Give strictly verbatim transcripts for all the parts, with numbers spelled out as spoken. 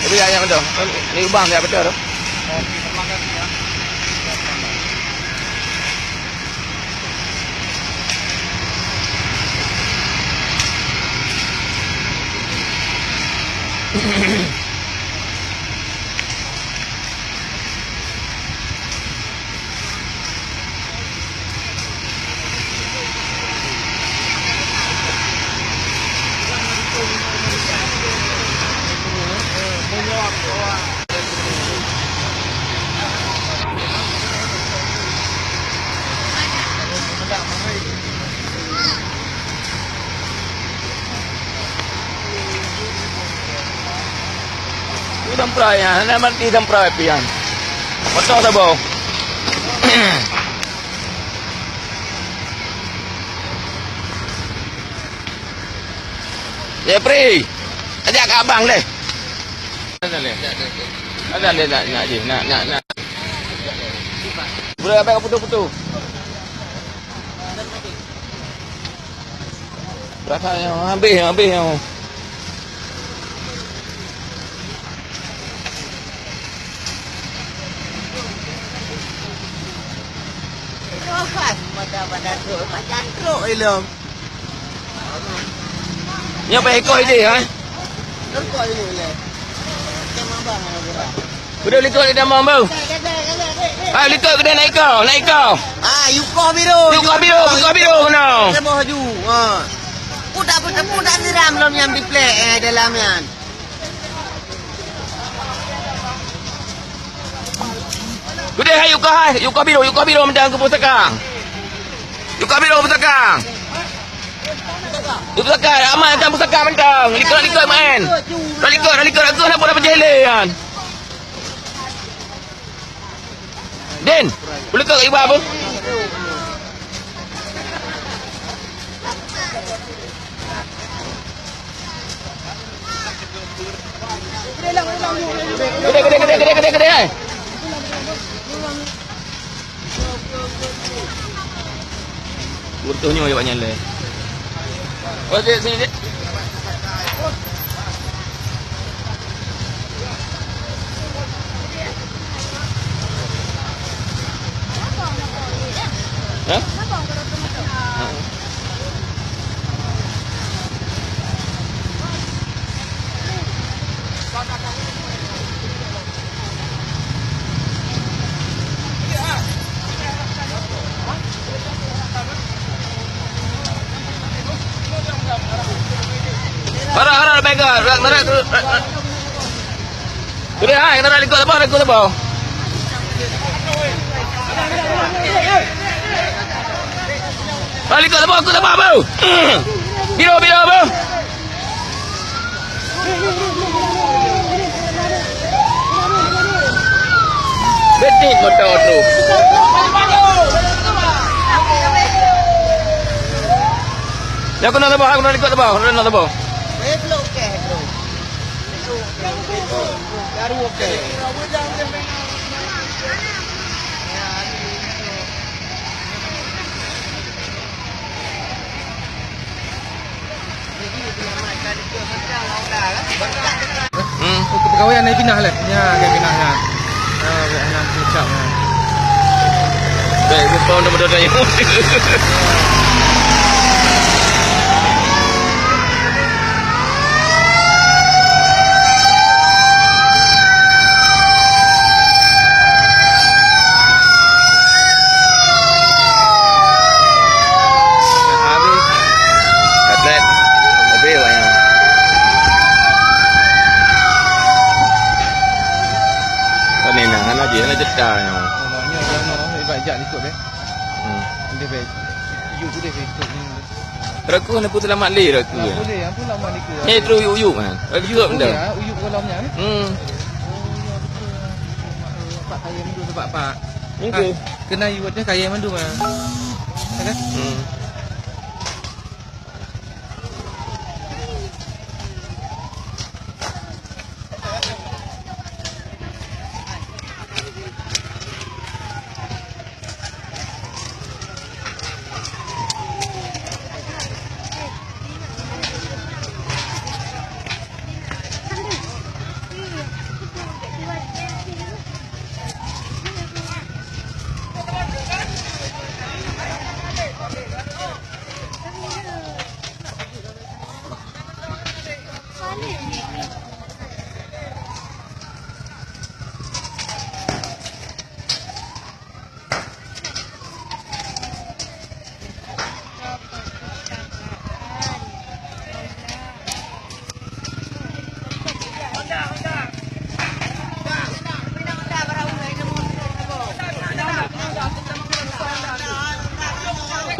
Lihat yang betul. Ni lubang dia betul tu. Ni samprot nyan, hana mati samprot api nyan. Potong saboh. Jeffrey, ajak kat abang deh. Ada deh, nak, nak, nak, nak. Boleh abang putus-putus. Rasa yang habis, yang habis yang. Nyoe paih ikot idéh, ha? Udah likot di dalam bau. Ha, likot kedai nak ikau, nak ikau. Ah, yukoh biru. Yukoh biru, yukoh biru kena. Leboh ju. Ha. Udah pun tepuk dah siram lom nyang diplek, eh, dalam nyan. Udah, hai, yukoh, hai. Yukoh biru, yukoh biru mantong keu pusaka. Yukoh biru pusaka. Pusaka, aman mantong pusaka mantong. Likot, likot main. Dah likot, dah likot, aku nak buat apa jahil kan? Din, boleh kau kat ibu apa? Gede, gede, gede, gede, gede, gede, eh. Butuh nyoe awak nyan lé. Oh, dek, sini, dek. Hah? Hara, hara, baik ke? Rak, rak, rak, rak. Boleh, hai, kena rak likot apa? Likot apa? Rak likot apa? Likot apa, apa? Biro, biro, apa? Betik motor tu. Ya, aku nak lepas, aku nak ikut lepas, aku nak lepas. Baru okey. Hmm. Pegawai aneuk pinah leh. Nya, aneuk pinah nya. Ah, aneuk pinah nya. Baik, bukan nama dodanya. Habis. Atlet. Habis awak nyan. Kan ni nah, hana jih, hana jeda nyoe. Nyoe, nyoe, nyoe, ibak jak likot deh. Hmm. Deh, beh. Yuk, deh, beh, ikut ni. Raku hana pun selamat lé raku. Hana pun lé, ampun lama ni ke. Ni terus uyuk-uyuk kan. Raku uyuk, benda. Ya, uyuk kolam nyan. Hmm. Oh, ya, betul. Pak kaya mandum sebab, Pak. Okey. Ah, kena yue dia kaya mandum, ah. Ya kan? Hmm.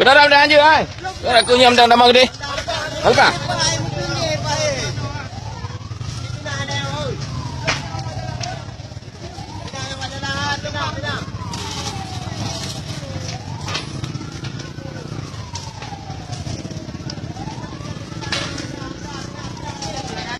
Kendaraan dah lanjut, ai. Kendaraan kunyam dan damang gede. Buka.